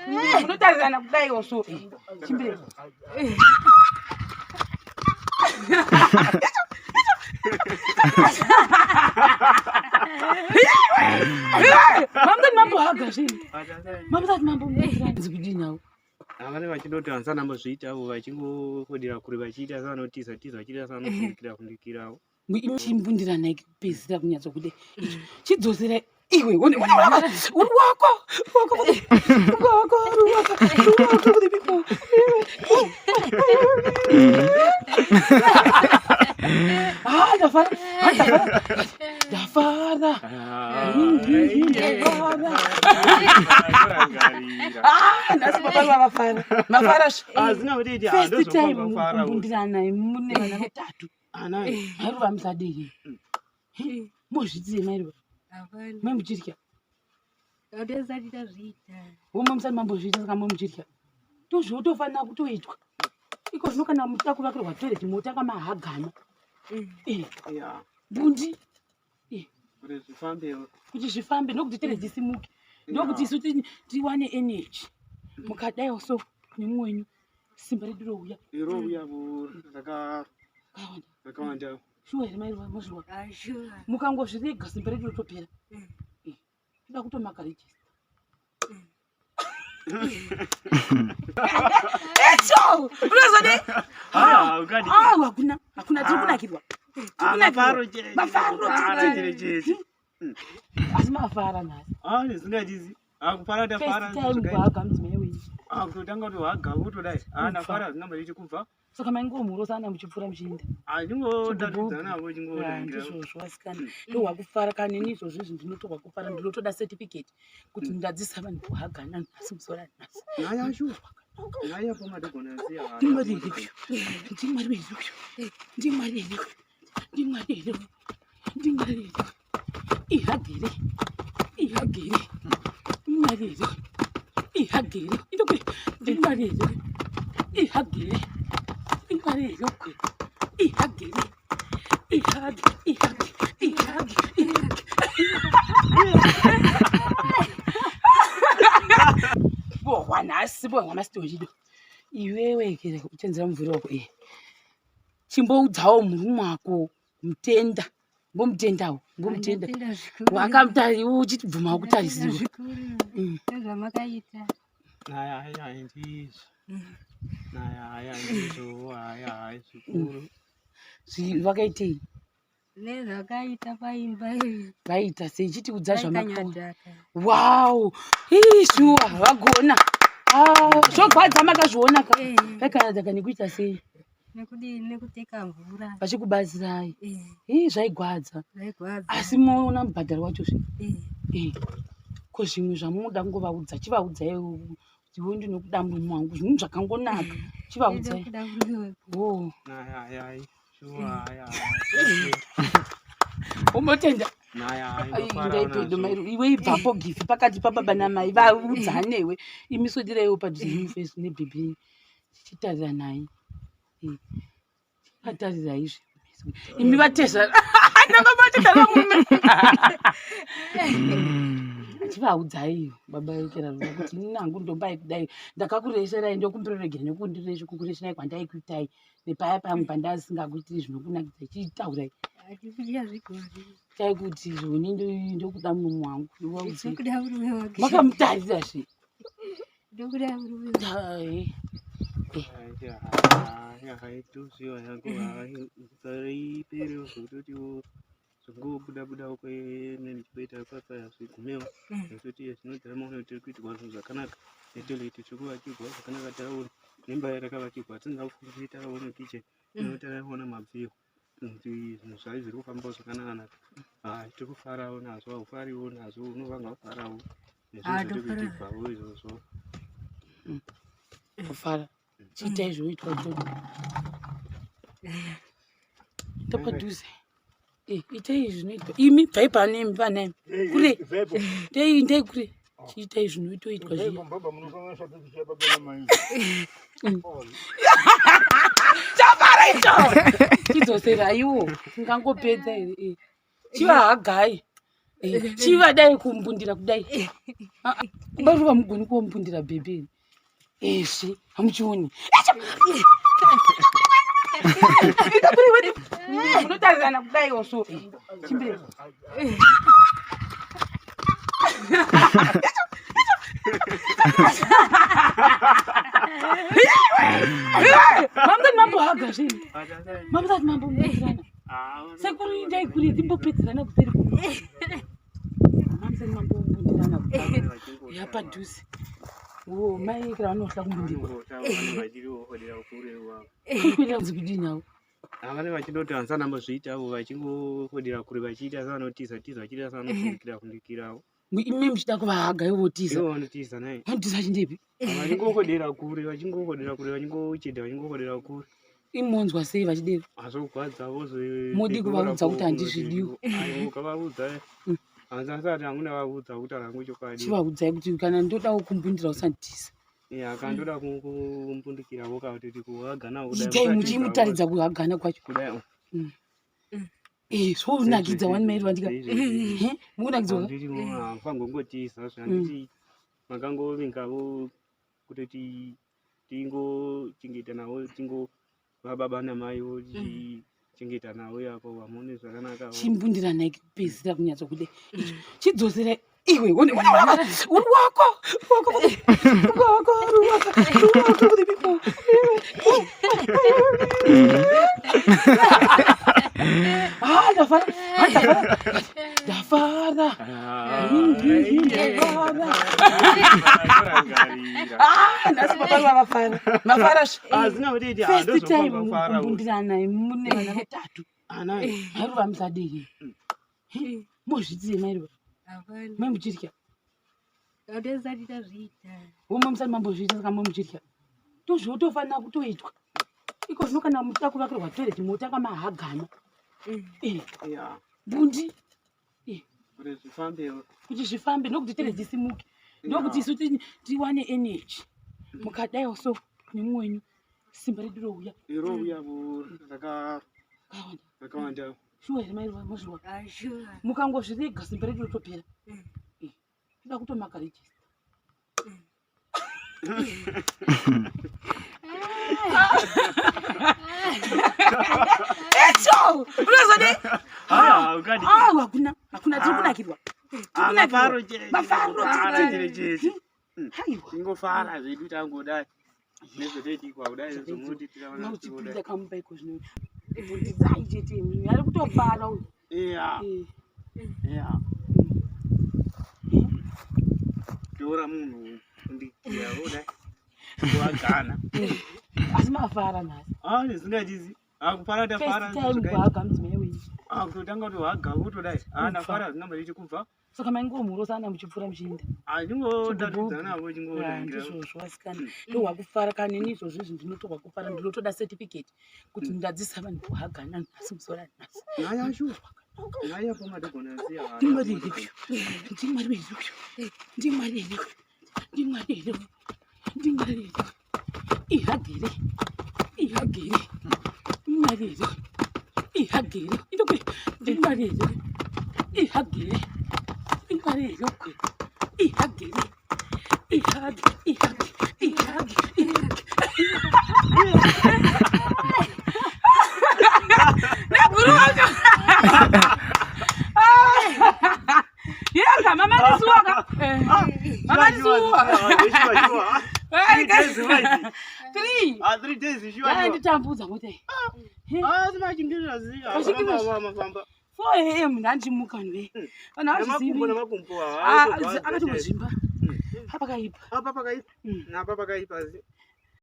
Munotarisana kudaiwo so. Chimbire. Mamdani mambo haga zvinhu. Mamdani mambo kudini Vane vachindoti vansana ambozviita avo vachingokodera kure vachiita sevanotiza tiza vachiita sevanofundikira fundikirawo. Chimbundiranai kupedzisira kunyatso kude. Chidzosera iwe one one ruwako ruwako ruwako ruwako ruwako for the people. Ah, ndafara. Ah, ndafara. Ndafara. Ndafara. Ah, nhasi baba vavafara. Mafara. First time kumbundirana mune vana vatatu. Mairuva musadii. Mozvitii mairuva? Mai muchirya. Ndisati tazviita. Womwe musati mambozviita saka mwe muchirya. Tozvotofanira kutoitwa. Iko zvino kana muchida kuvakirwa toilet motanga mahagana. Eh. Bundi. Eh. Kuti zvifambe. Kuti zvifambe ndokuti toilet isimuke. Ndokuti isu tiwane energy. Mukadaiwo so nemumwe wenyu simba redu rouya. Rouya rakawanda. Shuwa here mai mozviwa? Mukangozvirega simba redu rotopera. Eh, toda kutomaka register. Echo! Unozodi? Ah, ukadi. Ah, hakuna. Hakuna tiri kunakirwa. Tiri Ah, kunakirwa. mafaro chete. Mafaro Ah, chete. chete chete. Asi mafara nhasi. Ah, zvisingatizi. Ah, kufara tafara. First time kuhaga mudzimai wenyu. Ah, kutotanga kutohaga wotodai. Ah, ndafara zvingamboiti kubva. Saka maingomhorosana muchipfuura muchiinda. Ah, chingotatidza chingo. Ndizvozvo vasikana. Ndohwakufara kana neni izvozvo izvi ndinotohwa kufara ndinotoda certificate kuti ndadzisa vanhu kuhagana nhasi muzuva ranhasi. Nyaya shuwa. Nyaya pamadogona siya. Ndimwari here uyu? Ndimwari here uyu? Ndimwari here uyu? Ndimwari here uyu? Ndimwari here uyu? Ihagere. Ihagere. Ndimwari here uyu? Ihagere. Indokwe. Ndimwari here uyu? Ihagere. Ndimwari here uyu? Ihagere. Ihage. Ihage. Ihage. Ihage. Bohwa nhasi bohwa masitochido. Iwewe kere uchenzera mumvuri wako iye. Chimboudzawo murume wako mutenda. Mbomutendawo, mbomutenda. Ndinotenda zvikuru. Wakamutari uchibvuma Ndinotenda kutarisirwa. zvikuru nezvamakaita. Haya, haya, ndizvo. Haya, haya, ndizvo. Haya, haya, zvikuru. Vakaitei? Nezvakaita paimba iyi. Vaita sei? Chitiudza zvamakaona. Vaikanyadhaka. Wow! Ii shuwa vagona. Ah, zvogwadza makazviona ka. Eh. Vaikanyadhaka nekuita sei? Nekudii nekuteka mvura. Vachikubatsirai. Eh, Ii zvaigwadza. zvaigwadza. Asi moona mubhadharo wacho zve. Eh, Eh. Ko zvimwe zvamunoda kungovaudza chivaudzai iwe ndinokuda murume wangu zvinhu zvakangonaka chivaudzai. ndinokuda murume wangu. Oh. Haya, haya, shuwa, haya, haya. Umbotenda. Haya, haya, Ai, ndofara ndaipedo nazvo. mai iwe ibvapo gifi pakati pababa namai vaudzanewe imi swederaiwo padhuze nemufesi nebhebhi chichitarira naye Chivatarira izvi imi vatezva nababa vatezva murume chivaudzai baba vekera rudo kuti ini nangu ndombai kudai ndakakuresherai ndokumbiroregera nekundireshe kukuresherai kwandaikuitai nepaya pamwe pandasingakuitiri zvinokunakidza chitaurai Handikudya zvigori. tai kuti zvoni ndokuda murume wangu ndovaudzei Ndokuda murume wangu. makamutarira zve Ndokuda murume wangu. Tai. Zvingobuda buda kwenendichiboita papa zvigumewo nekuti zvinodhara maona kuti tiri kuitirwa zvinhu zvakanaka netoilet tiri kuvakirwa zvakanaka taona nemba yatakavakirwa hatina kufungira takaona kitchen takaona mabviro kuti zvinhu zvayo zviri kufamba zvakanaka naka ah, tiri kufarawo nazvo haufariwo nazvo unovanga kufarawo nezvinhu Ah, zvatiri ndofara. kuitirwawo izvozvo Kufara. Chiitai zvoitwa izvozvo. Tapadhuze. Eh, itai zvinoitwa. Imi bvai pano imi pana imi. Kure. Ndei ndei kure. Chiitai zvinoitoitwa zviya. Chafara icho. Chidzoseraiwo. Tingangopedza here? Eh. Chivahagai. Eh, chivadai kumbundira kudai. Ah, ah, baruva mugoni kumbundira bhebhi eshe hamuchioni. Munotarirana kudai oso chimbere. Mamdani mambo haga zvinhu. Mamdani mambo mbundirana. Sekuru indai kuri timbopedzerana kuseri kuno. Mamdani mambo mbundirana. Yapadhuze. Wo mai kira vanohla kumbundirwa. Kukwira kudini navo. Havane vachindoti handisanambozviita avo vachingohodera kure vachiita sevanotiza tiza vachiita sevanofundikira fundikirawo. Imi muchida kuvahaga ivo votiza. Ivo vanotiza naye. Vanotiza chindepi? Vachingohodera kure vachingohodera kure vachingocheda vachingohodera kure. Imonzwa sei vachidero? Azogwadza vozo. Modi kuvaudza kuti handizvidiwo. Aiwa ukavaudza. Handisati hangu ndavaudza kuti hangu chokwadi. Chivaudzai kuti kana ndodawo kumbundira usanditiza. Ya kana ndoda kumbundikirawo kana kuti kuhagana kudai. Itai muchimutaridza kuhagana kwacho. Kudai. Eh, zvonakidza wani mairi vandika. Eh, mukunakidzwa ka? Handiti mufangongotiza zvanditi makangovingavo kutoti tingochengeta navo tingo vababa namai votichengeta navo apo vamune zvakanaka. Chimbundiranai kupedzisira kunyatso kude. Chidzosera iwe one one ruwako ruwako ruwako ruwako ruwako for the people. Ah, ndafara ah, ndafara ndafara ndafara. Ah, nhasi baba vavafara mafara first time kumbundirana mune vana vatatu. Mairuva musadii mozvitii mairuva mai muchirya Ndisati tazviita. Womwe musati mambozviita saka muchirya. Tozvotofanira kutoitwa. Iko zvino kana muchida kuvakirwa toilet motanga mahagana. Eh. Bundi. Eh. Kuti zvifambe. Kuti zvifambe ndokuti toilet isimuke. Ndokuti isu tiwane energy. Mukadaiwo so nemumwe wenyu simba redu rouya. Rouya rakawanda. Shuwa here mai mozviwa? Ah, shuwa. Mukangozvirega simba redu rotopera. Toda kutomaka register. Echo! Unozodii? Ah, ukadi. Ah, hakuna. Hakuna tiri kunakirwa. Tiri Mafaro kunakirwa. chete. Mafaro Mafaro chete. chete. Haiwa. Tingofara zvedu tangodai. Nezvotoitikwa kudai zvomuti tiraona kudai. Mauchipinda kamupa iko zvino. Bvunzai chete imi. Ari kutofara uyu. Yeah. Eh. Yeah. Tora munhu ndikia kudai. Kuwagana. Asi mafara nhasi. Ah, zvisingatizi. Ah, kufara tafara. First time kuhaga mudzimai wenyu. Ah, kutotanga kutohaga kutodai. Ah, ndafara zvingamboiti kubva. Saka maingomhurosana muchipfuura muchiinda. Ah, chingodatidzana chingo. Ndizvozvo vasikana. Ndohwakufara kana neni izvozvo izvi ndinotohwa kufara ndinotoda certificate kuti ndadzidzisa vanhu kuhagana nhasi muzuva ranhasi. Nyaya shuwa. Nyaya pamadogona siya. Ndimwari here uyu? Ndimwari here uyu? Ndimwari here uyu? Ndimwari here uyu? Ndimwari here uyu? Ihagere. Ihagere. Ndimwari here uyu? Ihagere. Indokwe. Ndimwari here uyu? Ihagere. Ndimwari here uyu? Ihagere. Ihage. Ihage. Ihage. Ihage. Neguru wacho. Yega mama ndisuwa. Mama ndisuwa. Three. Ah, 3 days shuwa. Yaya nditambudza kuti. Ah, sina chingirira Vachingirira. mafamba. 4 am ndandimuka nwe. Vanhu havazvizivi. Nemakumbo nemakumbo. Ah, akatombozvimba. Apa pakaipa. Apa pakaipa. Mm. Napa pakaipa.